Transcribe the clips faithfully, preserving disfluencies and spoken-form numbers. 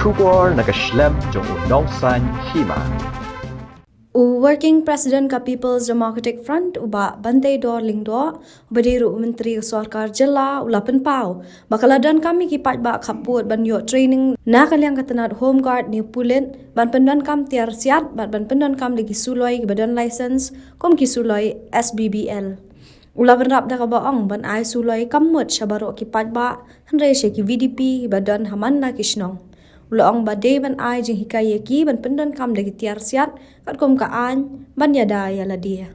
Khubor na ka shlem jong u Nongsaiñ Hima. U Working President ka People's Democratic Front, u Bah Banteidor Lyngdoh, uba dei ruh u Myntri ka Sorkar Jylla, u la pynpaw ba ka la donkam ïa ki paidbah khappud ban ïoh training na ka liang ka tnat Home Guard ne pulit, ban pyndonkam tiar siat bad ban pyndonkam da ki suloi kiba don license kum ki suloi S B B L. U la bynrap da kaba ong ban ai suloi kam mut sha baroh ki paidbah, hynrei sha ki V D P ba don ha man la ki shnong. U la ong ba dei ban ai jinghikai ïa ki ban pyndonkam da ki tiar siat katkum ka aiñ, ban ïada ïa lade.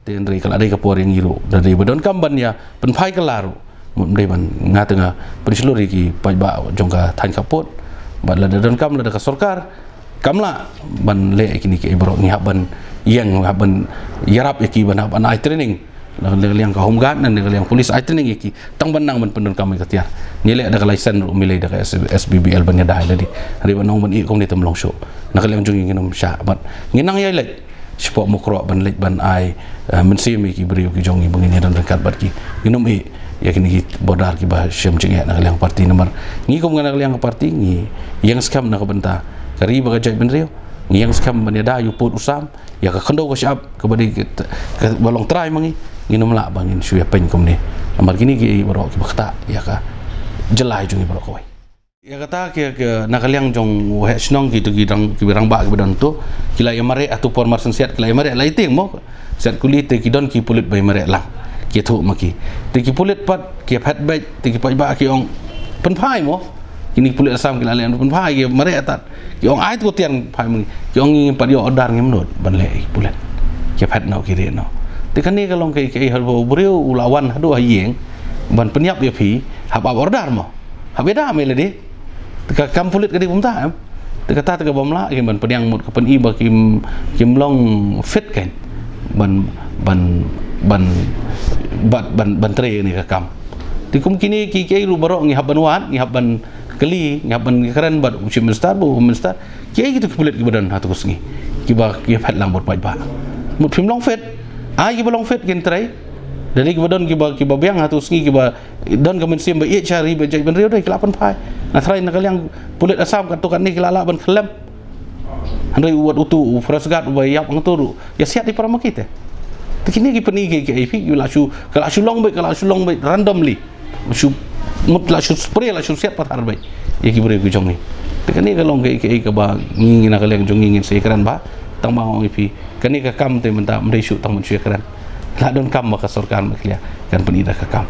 Te hynrei ka la dei ka por ïa ngi ruh, da dei ba donkam ban ïa pynphai kylla ruh. Mut dei ban, nga te nga pynshlur ïa ki paidbah jong ka thaiñ khappud. Bad lada donkam, lada ka sorkar kam lah ban leh ïa kine kiei baroh, ngi hap ban ïeng, hap ban ïarap ïa ki, ban, hap ban ai training. Na ka liang ka Home Guard, na ka liang police, ai training ïa ki tang ban nang ban pyndonkam ïa ka tiar. Ngi leh da ka license ruh, ngi leh da ka S-, S B B L ban ïada ïa lade. Hynrei ban ong ban ïeh kumne te ym long shuh. Na ka liang jong ngi ngin ym shah, bad ngin nang ïai leit shapoh Mukroh ban leit ban ai, eh, mynsiem ïa ki briew ki jong ngi ba ngin ïadon ryngkat bad ki. Ngin ym ïeh ïa kine ki border kiba shem jingeh na ka liang party, namar ngi kum na ka liang ka party ngi ïeng skhem na ka bynta ka ri bad ka jaitbynriew. Ngi ïeng skhem ban ïada ïa u pud u sam, ïa ka khyndew ka shyiap kaba dei ka, kaba long trai ma ngi. Ngin ym lah ba ngin shu ïapeiñ kumne, namar kine kiei baroh kiba ktah ïa ka jylla jong ngi baroh kawei. Ïa kata ki, ki, na ka liang jong u heh shnong, kito ki rang, ki rangbah kiba don to, ki la ïa mareh ha tu por mar shen siat, ki la ïa mareh lai tieng mo. Siat kuli te ki don ki pulit ba ïa mareh lang, ki ïathuh ma ki. Te ki pulit pat ki ïa phet beit, te ki paidbah ki ong pynphai mo. Kine ki pulit Assam ki la leh pynphai, ki ïa mareh tad. Ki ong ai tu tiar pynphai ma ngi. Ki ong ngim pat ïoh order, ngim nud ban leh ïa ki pulit. Ki ïa phet noh, ki rieh noh. Te kane ka long kaei kaei, haba u briew u la wan haduh ha ïing ban pynïap ïa phi, hap ap order mo. Hap ïada me lade. Te ka kam pulit ka dei kumta, em. Te kata te kaba ym lah, ki ban pdiang mut ka pyni ba kim, kim long fit kan ban, ban, ban, ban, ban, ban trei ïa kane ka kam. Te kum kine ki, kiei ruh baroh ngi hap ban wad, ngi hap ban kylli, ngi hap ban kren bad u Chief Minister, bad u Home Minister. Kiei kito ki pulit kiba don ha tu ka sngi, kiba ki ïa phet lang bad paidbah? Mut phim long fit. Ai kiba long fit kin trei. Da dei kiba don, kiba, kiba biang ha tu ka sngi, kiba don ka mynsiem ba ïeit sha ri bad jaitbynriew, dei ki lah pynphai. Nga tharai na ka liang pulit Assam katto katne ki la lah ban khyllem. Hynrei wat utu u forest guard uba ïap hangto ruh ïa siat ïa para ma ki te. Te kine ki pyni kiei kiei, phi, ki la shu, ka la shu long beit, ka la shu long beit randomly. Shu, mut la shu spray, la shu siat pathar beit ïa ki briew ki jong ngi. Te kane ka long kaei kaei kaba ngi, ngi na ka liang jong ngi ngin sa ïakren bha. Tang ba nga ong ïa phi, kane ka kam te mynta ym dei shuh tang ban shu ïakren. La donkam ba ka sorkar Meghalaya kan pyni da ka kam.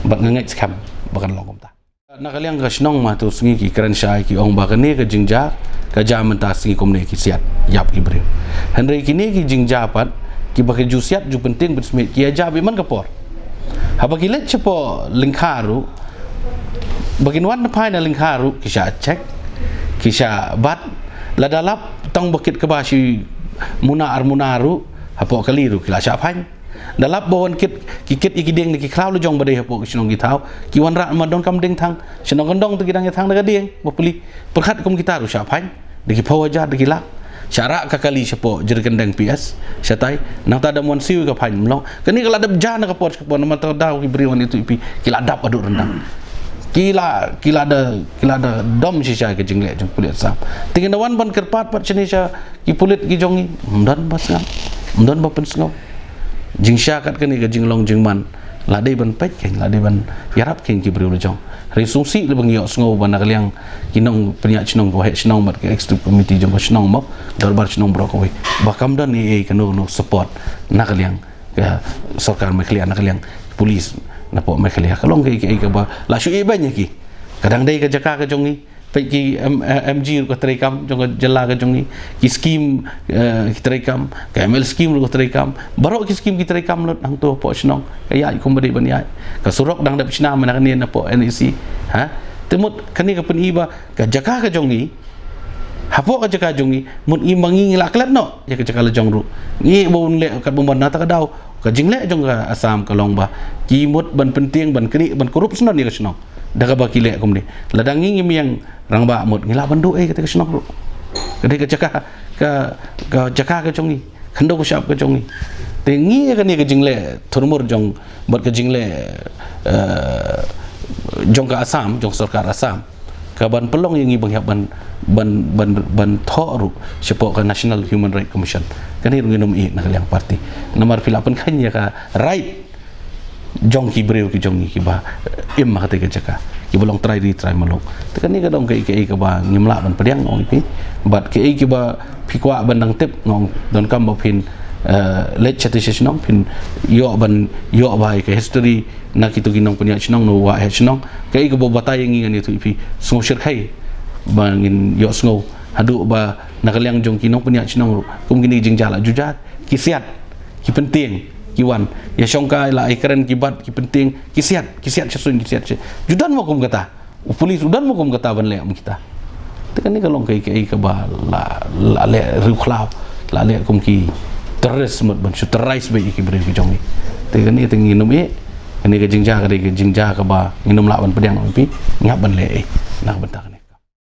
Bad nga ngeit skhem ba kan long kumta. Na ka liang ka shnong, ma tu sngi ki kren shai, ki ong ba kane ka jingjia ka jia mynta sngi kumne, ki siat ïap ki briew. Hynrei kine ki jingjia pat, kiba ki ju siat ju pyntieng pynsmit, ki ïa jia beit man ka por. Haba ki leit shapoh lyngkha ruh, ba kin wan phai na lyngkha ruh, ki shah check, ki shah bat. Lada lap tang ba kit kaba shi muna ar muna ruh, hapoh kali ruh ki la shah phai. Da lap ba wan kit, ki kit ïa ki dieng na ki khlaw lajong ba dei hapoh ki shnong ki thaw, ki wanrah namar donkam dieng thang. Shnong kyndong te ki dang ïa thang da ka dieng ba pli. Pyrkhat kum kita ruh shah phai da ki phew hajar, da ki lak. Shah rah ka kali shapoh Jyrkendeng P S, shatai. Nangta da wan siew ka phai, ym long. Kane ka la dep jia na ka por sha ka por, namar ta daw ki briew wan ïathuh ïa phi, ki la dap haduh ryndang. Ki la, ki la da, ki la da dom shisha ka jingleh jong pulit Assam. Te ngin da wan ban kyrpad pat shane sha ki pulit ki jong ngi, ym don ba sngap, ym don ba pynsngew. Jingshisha kat kane ka jinglong jingman, la dei ban peit kein, la dei ban ïarap kein ki briew lajong. Hynrei sngewsih lei ba ngi ïohsngew ba na ka liang ki nongpynïaid shnong, ka waheh shnong bad ka executive committee jong ka shnong mo, dorbar shnong baroh kawei, ba kam don ei ei kano kano support na ka liang ka sorkar Meghalaya, na ka liang police napoh Meghalaya. Ka long kaei kaei kaba la shu ïeh beiñ ïa ki. Ka dang dei ka jaka ka jong ngi. Peit ki M-, eh, M G ruh ka treikam jong ka jylla ka jong ngi. Ki skim, eh, ki treikam, ka M L skim ruh ka treikam. Baroh ki skim ki treikam lut hangto hapoh shnong. Ka ïaid kumba dei ban ïaid. Ka surok dang dep shna mynta kane napoh N E C. Ha? Te mut kane ka pyni ba ka jaka ka jong ngi, hapoh ka jaka jong ngi, mut ngi ma ngi ngi la klet noh ïa ka jaka lajong ruh. Ngi ba un leh kat bym ban, nangta ka daw ka jingleh jong ka Assam ka long ba ki mut ban pyntieng, ban knieh, ban kurup syndon ïa ka shnong. Da kaba ki leh kumne. Lada ngi ngim ïeng rangbah, mut ngi lah ban duh ei kata ka shnong ruh? Ka dei ka jaka, ka, ka jaka ka jong ngi, khyndew ka shyiap ka jong ngi. Te ngi ïa kane ka jingleh thurmur jong, bad ka jingleh, eh, jong ka Assam, jong sorkar Assam, ka ban pynlong ïa ngi ba ngi hap ban ban ban ban thoh ruh shapoh ka National Human Rights Commission. Kane ruh ngin ym ïeh na ka liang party. Namar phi la pynkheiñ ïa ka right jong ki briew ki jong ngi kiba im ha kata ka jaka, kiba long trai ri trai muluk. Te kane ka dei kaei kaei kaba ngim lah ban pdiang, ong ïa phi. Bad kaei kaba phi kwah ban dang tip, nga ong, donkam ba phin, eh, leit shatei sha shnong, phin ïoh ban ïoh ba ïa ka history na kito ki nongpynïaid shnong, na u waheh shnong. Kaei kaba batai ïa ngi, ngan ïathuh ïa phi, sngewshyrkhei ba ngin ïohsngew haduh ba na ka liang jong ki nongpynïaid shnong ruh, kum kine ki jingjia la ju jia, ki siat, ki pyntieng, ki wan ïa shongkai, la ai kren, ki bat, ki pyntieng, ki siat, ki siat sha suiñ, ki siat sha. Ju don mo kum kata? U police u don mo kum kata ban leh kum kita? Te kane ka long kaei kaei kaba la la leh riewkhlaw, la leh kum ki terrorist mut ban shu terrorize beit ïa ki briew ki jong ngi. Te kane te ngin ym ïeh. Kane ka jingjia ka dei ka jingjia kaba ngin ym lah ban pdiang, ong ïa phi. Ngi hap ban leh ei na ka bynta kane.